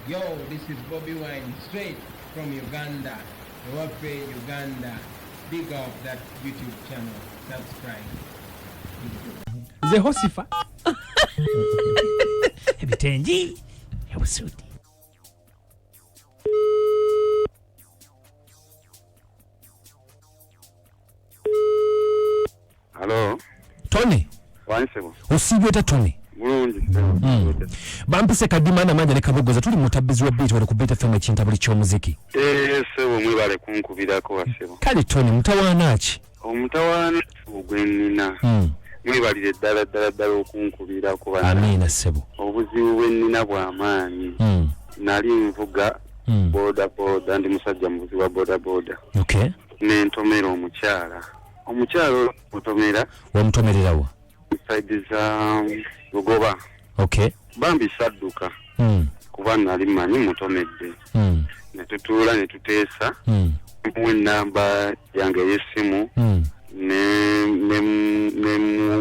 Yo, this is Bobby Wine straight from Uganda. Ewaffe Uganda. Big up that YouTube channel. Subscribe. Nze Hosifa. Ebitengi ebusudi. Halo. Tony. Wansebo. Osiibye otya Tony? Bulungi. Bampise Kadima Namanja ne Kabogoza tuli mu tabbizi wa beat wano ku Beat FM ekintabuli ky'omuziki. Eh, sebo mwebale kunkubirako wasebo. Kale Tony mutawaana ki? Omutawaana gwe nnina. Mwebalire ddala ddala ddala okunkubirako bana. Amiina ssebo. Obuzibu bwe nnina bwa maanyi. Nali nvuga boda boda, ndi musajja muvuzi wa boda boda. Okay. Nentomera omukyala. Omukyala oyo mutomera. Wamutomerera wa? Side za Lugoba. Okay. Bambi sadduka. Kuba nali mmanyi mutomedde. Ne tutuula ne tuteesa. Muwa ennamba yange ey'essimu.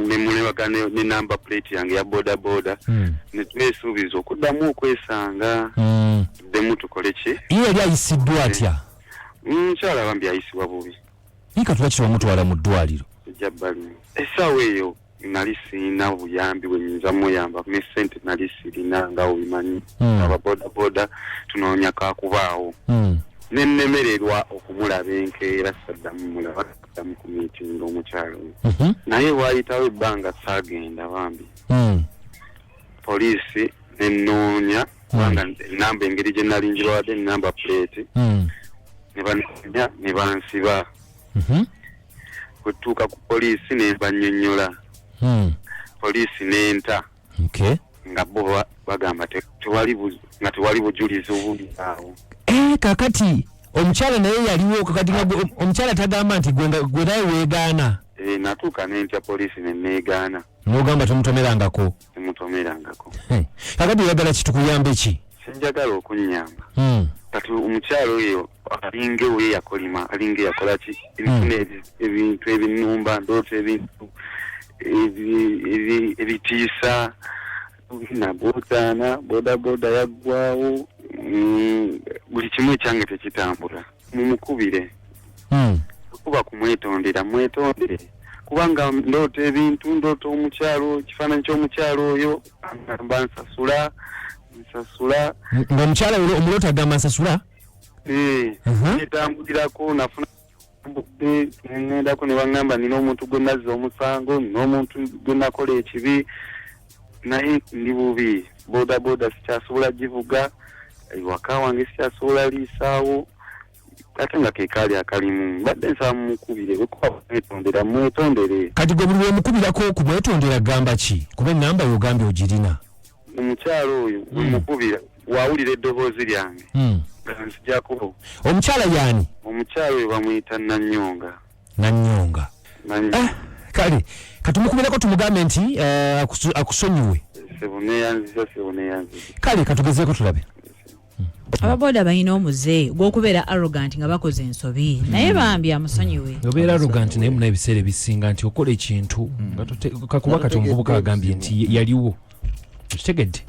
Ne mulebaga ne namba plate yange ya boda boda. Ne twesuubiza okuddamu okwesanga. Tuddemu tukole ki? Ye yali ayisiddwa atya? Mukyala bambi ayisibwa bubi. Naye kati lwaki tewamutwala mu ddwaliro? Ejja bbali. Essaawa eyo nali sirina buyambi bwe nnyinza muyamba, ne ssente nali sirina nga obimanyi. Aba boda boda tunoonya kakubaawo. Ne nnemererwa okumulaba enkeera, saddamu mulaba, saddamu ku meeting omukyala oyo. Naye waayitawo ebbanga saagenda bambi. Poliisi nennoonya kubanga ennamba engeri gye nali ngibawadde ennamba plate. Ne banoonya ne bansiba. Bwe tutuuka ku poliisi ne bannyonnyola. Poliisi n'enta. Nga bo bagamba nga tewali bujulizi obuli awo. Kakati omukyala naye yaliwo, kakati nga omukyala tagamba nti gwe naye weegaana. Natuuka n'entya poliisi ne neegaana. N'ogamba tomutomerangako. Temutomerangako. Kakati oyagala kitukuyambe ki? Sinjagala okunnyamba. Kati omukyala oyo alinga oyo eyakolima, alinga eyakola ki? Ebifuna ebintu ebinumba, ndoota ebintu ebitiisa. Nabootaana, bodaboda yaggwawo, buli kimu ekyange tekitambula. Mumukubire. Kuba kumwetondera, mwetondere. Kubanga ndoota ebintu, ndoota omukyalo, ekifaananyi ky'omukyalo oyo, agamba nsasula, nsasula. Ng'omukyala oyo omuloota agamba nsasula? Netambulirako, nafuna mbudde, ne ŋŋendako ne baŋŋamba nina omuntu gwe nazza omusango, nina omuntu gwe nakola ekibi, naye ndi bubi. Boda boda sikyasobola givuga, ewaka wange sikyasobola liisaawo, ate nga ke kaali akalimu. Mbadde nsaba mumukubire, bwe kuba mwetondera, mwetondere. Kati gwe buli lw'omukubirako okumwetondera gamba ki? Kuba ennamba y'ogambye ogirina. Omukyala oyo bwe mukubira, wawulira eddoboozi lyange. Nga nzijako. Omukyala y'ani? Omukyala oyo bamuyita Nanyonga. Nanyonga. Nanyonga. Kale, katumukubireko tumugambe nti akusonyiwe. Sebo neeyanziza, sebo neeyanziza. Kale katugezeeko tulabe. Ababoda balina omuze gw'okubeera arrogant nga bakoze ensobi, naye bambi amusonyiwe. Obeera arrogant naye muna ebiseera ebisinga nti okola ekintu nga kakuba kati omuvubuka agambye nti yaliwo. Okitegedde?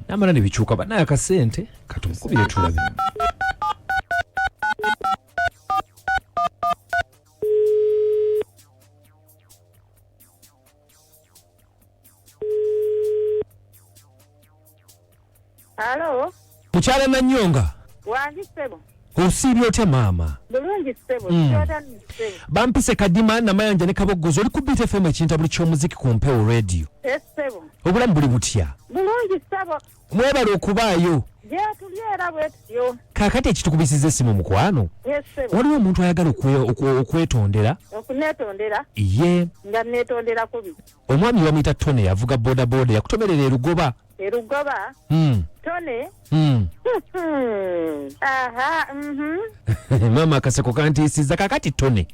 N'amala ne bikyuka bannaye akasente katumukubire tulabe. Halo? Mukyala Nanyonga. Wangi ssebo. Osiibye otya maama? Bulungi ssebo, kyota ni ssebo. Bampise Kadima Namayanja ne Kaboggoza, oli ku Beat FM ekintabuli ky'omuziki ku Mpewo Radio. Ssebo. Obulamu buli butya? Bulungi ssebo. Mwebale okubaayo. Gye tuli era bwe tutyo. Kaakati ekitukubisiza essimu mukwano. Yes, ssebo. Waliwo omuntu ayagala okwetondera. Okuneetondera? Ye. Nga neetondera kubi. Omwami bamuyita Tony avuga boda boda yakutomerera erugoba. Erugoba? Tony? Aha, Maama akaseko kantiisizza. Kaakati Tony.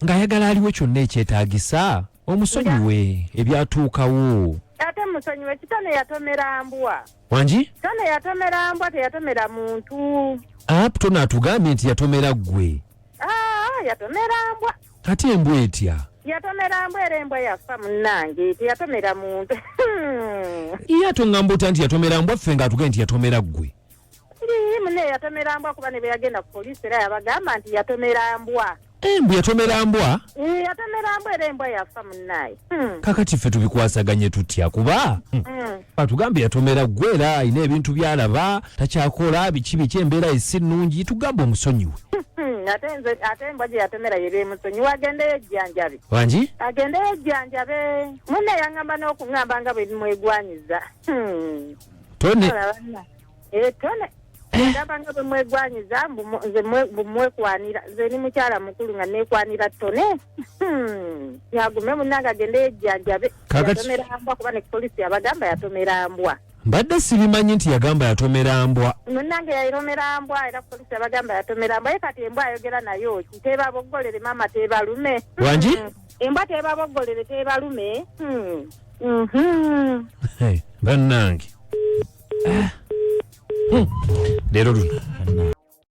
Ng'ayagala aliwo kyonna ekyetaagisa omusonyiwe ebyatuukawo. Ate musonyiwe ki? Tony yatomera mbwa. Wangi? Tony yatomera mbwa, teyatomera muntu. Tony atugambye nti yatomera ggwe. Yatomera mbwa. Ate embwa etya? Yatomera mbwa era embwa yafa munnange, teyatomera muntu. Ye ate ongamba otya nti yatomera mbwa, ffe ng'atugambye nti yatomera ggwe? munne yatomera mbwa kuba ne bwe yagenda ku poliisi era yabagamba nti yatomera mbwa. Eh, mbu yatomera mbwa? Eh, yatomera mbwa era embwa yafa munnaye. Kakati ffe tubikwasaganye tutya kuba atugambye yatomera gwe era alina ebintu byalaba takyakola biki biki embeera ye si nnungi tugamba omusonyiwe. Ate nze ate embwa gye yatomera ye beemusonyiwa agendeyo ejjanjabe. Wangi? Agendeyo ejjanjabe. Munne yangamba n'okuŋŋamba nga bwe bimwegwanyiza. Tone. Olaba nna. Eh, tone. Ndaba nga bwe mwegwanyiza mbu nze mbu mwekwanira nze ni mukyala mukulu nga neekwanira ttone. Yagume munnange agende yejjanjabe. Yatomera mbwa kuba ne poliisi yabagamba yatomera mbwa. Mbadde sibimanyi nti yagamba yatomera mbwa. Munnange yatomera mbwa era poliisi yabagamba yatomera mbwa. Ye kati embwa ayogera nayo ki? Teebaboggolere maama teebalume. Wangi? Embwa teebaboggolere teebalume. Hey, bannange. Leero luno.